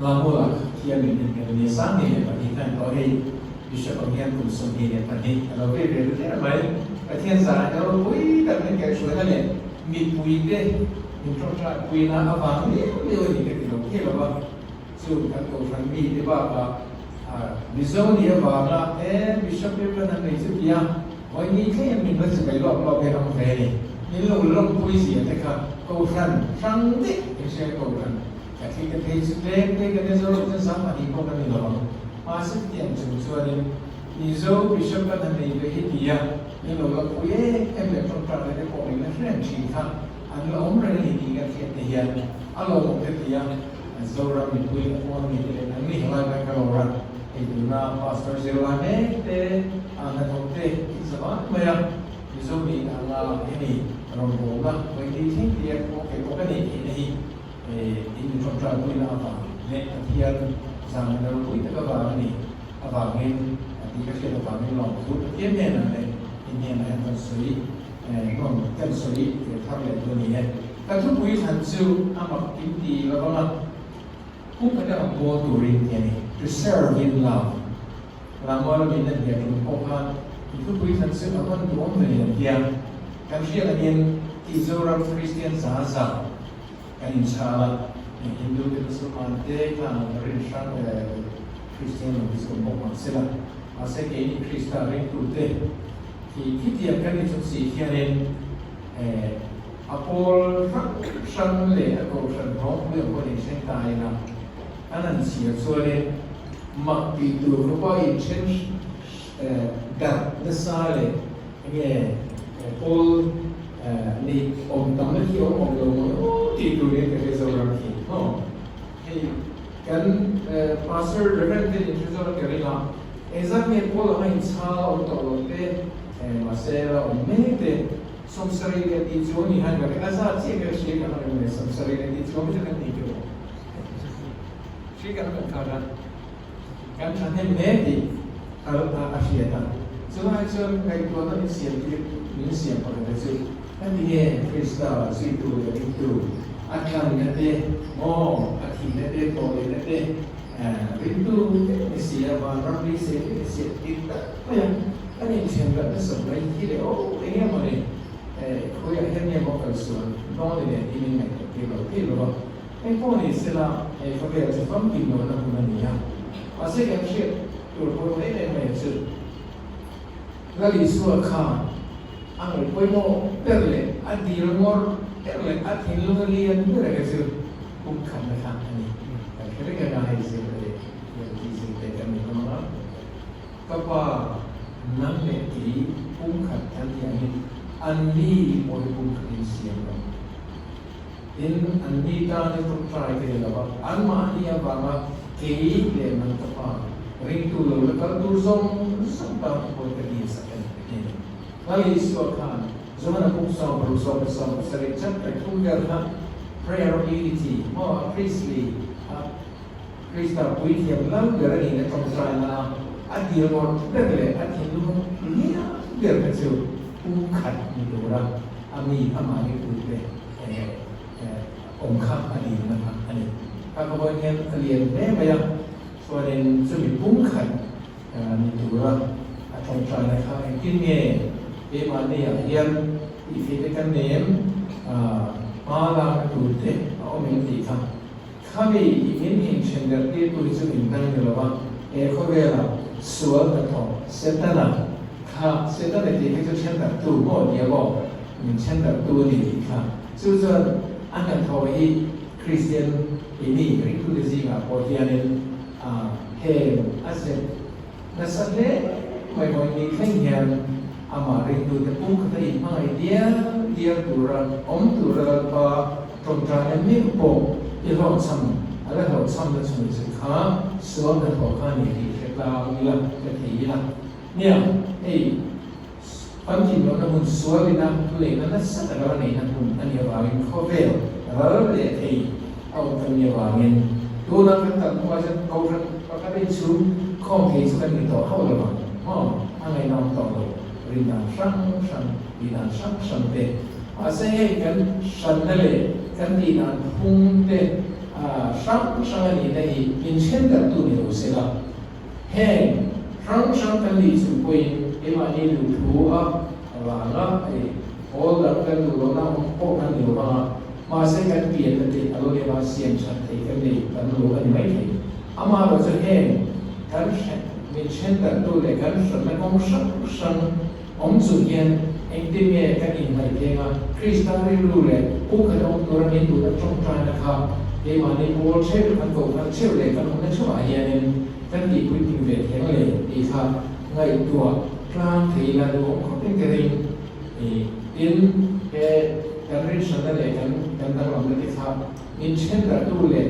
Lamula thiam in in kan ni 22 khan tawh hei Bishop ang hian kum 22 a lo vei ve ta der mai. Pathian zah a ropui tak min kaihhruaina leh mipuite min tawngtai puina avang liau liau a ni ka ti lo thei lo va. Chu kan kohhran mite bakah Mizo ni avanga e Bishop Reverend an nei chu tia vawiini thleng hian min va chibai lawk lawk hian awm ve a ni. Min lo lawmpui zia te kha kohhran hrang daih in hria kohhran Catholic te phei chu tlem te kan Mizo ram chuan 20 pawh kan ni lo ang. Mahse chutiang chung chuanin Mizo Bishop kan han nei ve hi tia min lo lawmpui em em leh tawngtai te pawh min la hrem thin kha an la awm reng a ni tih kan hriat te hian a lawmawm te tia Zoram mipui a pawn mi te leh nang ni helai mai ka lo ran hei tuna Pastor zirlai mek te a hnathawk te in za vang mai a Mizo nih anga hemi rawngbawlna vawiin thleng te a pawh ke bawk a ni tih na hi in mi tawngtai puina avang leh Pathian zan ropui tak avang a ni avangin a tih ka hriat avangin lawmthu Pathian hnenah leh in hnenah hian kan sawi Nuam kan sawi ve thar leh chu a ni e. Ka thupui thlan chu a mak kim ti lo vang a, kum khata rawn bawl turin ti a ni. To serve in love. Rammual a min a hnial tum pawh khan i thupui thlan chu a hman duhawm ve an ti a. Kan hriat angin tih Zoram Kristian za za kan inchhal a, Hindu te Musulman te khan rin hrang Kristian lo hi chu awm bawk mah se la, mahse keini Krista ringtute Khi khitiang kan ni chung si hianin a pawl hrang hrang leh a kohhran rawngpui ang pawhin inthen ta ila, an han chhiar chuanin mak tih tur khawpa inthen darh nasa leh enge pawl nih awm tam na khi awm awm lo maw aw tih turin ka hre Zoram khi maw. Hei kan Pastor Reverend ten in hre zawk ka ring a, engzat nge Paul anga inchhang a awm tawh lo te, mahse la awm mek te, 72 chuang ni han ka ring a zat chiah ka hria kan awm em le, 72 chuang chu kan ti teuh ang. Hria kan awm kha khan kan thahnem hle tih a hriat a, chulai chuan ngaihtuahna min siam tir min siam pakhat te chu Ka ti nge Krista zuitu leh ringtu a tlanna te maw a thihna te thawhlehna te ringtu vek ni si a vanram beisei vek ni si a dik tak mai a kan inthen rat nasa mai hi leh aw eng emaw ni khawiah hian nge maw kal sual dawn ni leh tih min ngaihtuah tir lo thei lo va engpawh ni sela he khawvel chu famkim lohna hun a ni a mahse kan hriat tur pawimawh em em mai chu Lal Isua khan a ngaih pawimawh ber leh a dil ngawr ber leh a thinlung a lian ber anga chu kum khatna kha a ni. Kan hre reng anga hei zir leh Yahudi zir te kan ni hlawm anga, Ka pa, nang leh kei kum khat kan ni angin anni pawh hi kum khat in siam lo. Tin, anni tan hi tawngtai ka ni lo a, anmahni avanga kei leh nang ka pa, ringtu lo la kal tur zawng zawng tan ka pawi ka dil sak a ni, a ti. Lal Isua khan Johana pum 6 sawm 7 chapter thum vel kha Prayer of Unity maw a priestly a Krista puithiam lal ber a nihna tawngtaina a a dil ngawt ber leh a thinlung lian ber kha chu pum khat ni tura a mi amah ringtute awm kha a dilna kha a ni. Kha ka vawiin hian a lian hle mai a, chuanin chumi pum khat ni tura a tawngtaina kha engtin nge keimahniah hian tihfih te kan nei em, hma lakna tur te a awm em tih kha Khami i min inthen der tirtu hi chu min dang ni lo a, he khawvela sual hnathawk Setana kha, Setana tih kha chu then darhtu maw nia maw, min then darhtu a ni tih kha. Chu chuan a hnathawh hi Kristian keini ringtute zingah pawh hianin a heng a zep nasa hle mai maw ni thleng hian amah ringtute pumkhata inhmangaih dial dial tura awm tura Lalpa Tawngtaina meuh pawh i hlawhchham a la hlawhchhamna chhung chu kha sual hnathawh kha ni tih hre tlang ila, hre thei ila. Nia, hei kan tih lohna hmun sual ina thuneihna nasa tak a la neihna hmun a nih avangin khawvel ral leh thei a awm kan nih avangin tuna kan kal hnuah chuan kohhran pakhat a inchhung khawm thei chu kan ni tawh hauh lo vang maw? A ngaihnawm tawh lo, rindan hrang hrang, tihdan hrang hrang te. Mahse hei kan hranna leh kan tihdan phung te a hrang hrang a nihna hi min then darhtu ni lo se la, heng hrang hrang kan nih chung pawhin keimahni duhthu a vanga hei pawl dang kan duh lohna awm pawh kan ni lo vang a, mahse kan pianna te a lo lema siam that thei kan nei kan lo a ni mai thei. Amaherawhchu heng kan min then darhtu leh kan hranna kawng hrang hrang Awm chung hian engtin nge kan inhnaih theng a, Krista rilru leh pu khat awm tura min duhna tawngtaina kha keimahni pawl theuh, kan kohhran theuh leh kan awmna theuhah hianin kan tihpuiting ve theng le tih kha ngaihtuah tlang thei ila duhawm khawpin ka ring. Tin, he kan rinhranna leh kan kan danglamna te kha min thendarhtu leh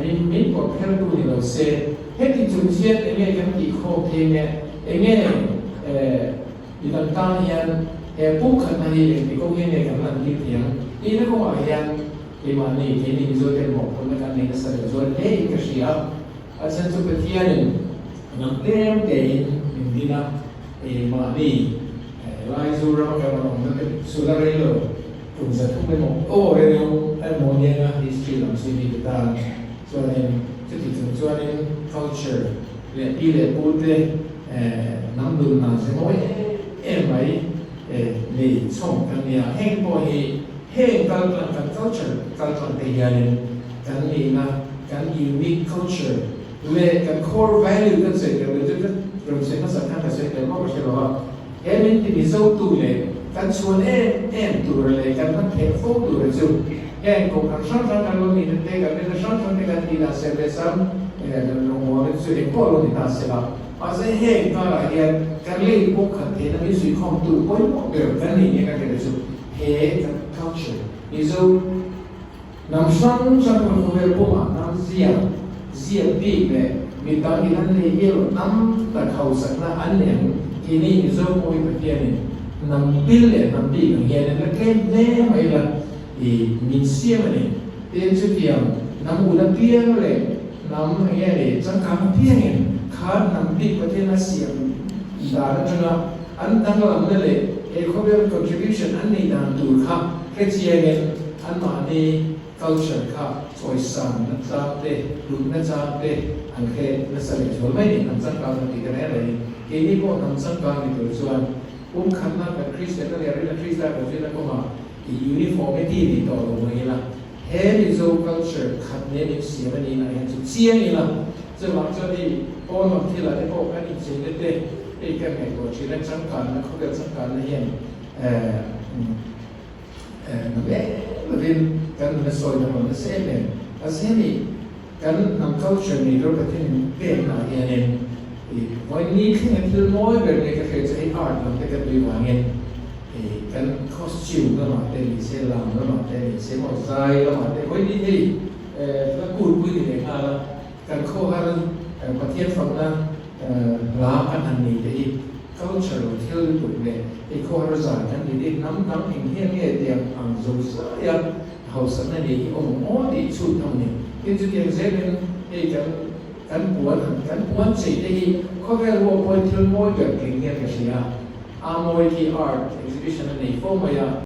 min min pawt phertu ni lo se, heti chung hian enge kan tih khawm thei nge, enge mi dang tan hian he pumkhatna hi engti kawng hian nge kan lan tir thei ang tihna kawngah hian keimahni keini Mizo ten mawhphurhna kan nei nasa leh zual hle in ka hria a, a chhan chu Pathianin hnam tlem tein min din a, mahni Laizu rama kan rawn awmna te chu la rei lo. Kum 300 emaw aw reng emaw nia history lam zui mi te tan chuanin chuti chung chuanin culture leh pi leh pu te hnam dun dan ze mawi em em mai nei chhawm kan nia. Heng pawh hi heng kaltlang kan culture kaltlang te hianin kan nihna kan unique culture leh kan core value kan sawi tel lo chu ka rawn sawi hmasa khan ka sawi tel bawk a hre lo a. He min ti mizo tu leh kan chhuan em em tura leh kan hman theh fo tura chu heng kohhran hrang hrang kan lo nihna te, kan rinna hrang hrang te kan tih dan ser leh sam lungmuam te chu engpawh lo ni ta se la. Mahse heng karah hian kan lei pawh khat theihna min suihkhawmtu pawimawh ber kan nih nia ka hriat chu he kan culture Mizo Hnam hrang hrang kan khawvel pumah hnam ziak, ziak bik leh mi dang in an nei mial tam tak hausakna an nei ang keini Mizo pawh hi Pathianin hnam bil leh hnam bik ang hian an la tlem hle mai la i min siam a ni. Tin chutiang hnam un apiang leh hnam eng nge ni changkang apiangin kha hnam bik Pathian a siam dan atanga an danglamna leh he khawvel contribution an nei dan tur kha hrechiangin Anmahni culture kha chawisan na chang te, hlut na chang te an hre nasa leh zual mai ni. Hnam changkang kan tih ta reng reng hi keini pawh hnam changkang ni tur chuan pum khatna kan Kristianna leh rinna Krista kan zirna kawngah i uniformity ni tawh lo mai ila, he Mizo culture khat nen insiam a nihna hian chu chiang ila, chuvang chuan hei pawn lam thilah te pawh kan incheina te hei kan ngaihtuah thin a, changkanna khawvel changkanna hian Na ve lovin kan nuna sawi dang lo nasa em em. Mahse hemi kan hnam culture nei tur Pathian pekna ah hianin i vawiin thlenga thil mawi ber nge ka hriat chu hei art lam te ka tui vangin i kan costume lamah te ni se, lam lamah te ni se emaw zai lamah te vawiin hei hla kutpui ni leh nghal a kan khawhar Pathian fakna hla kan han nei te hi Culture lo thil lutuk leh i khawhar zan kan ni bik hnam dang eng hian nge tiang ang zo zai a hausakna nei hi awm ang aw tih chhut tham a ni. Tin chutiang zelin hei kan kan puan han kan puan chei te hi khawvel huap pawhin thil mawi ber tling hian ka hria a, a mawi khi art exhibition a nei fo mai a.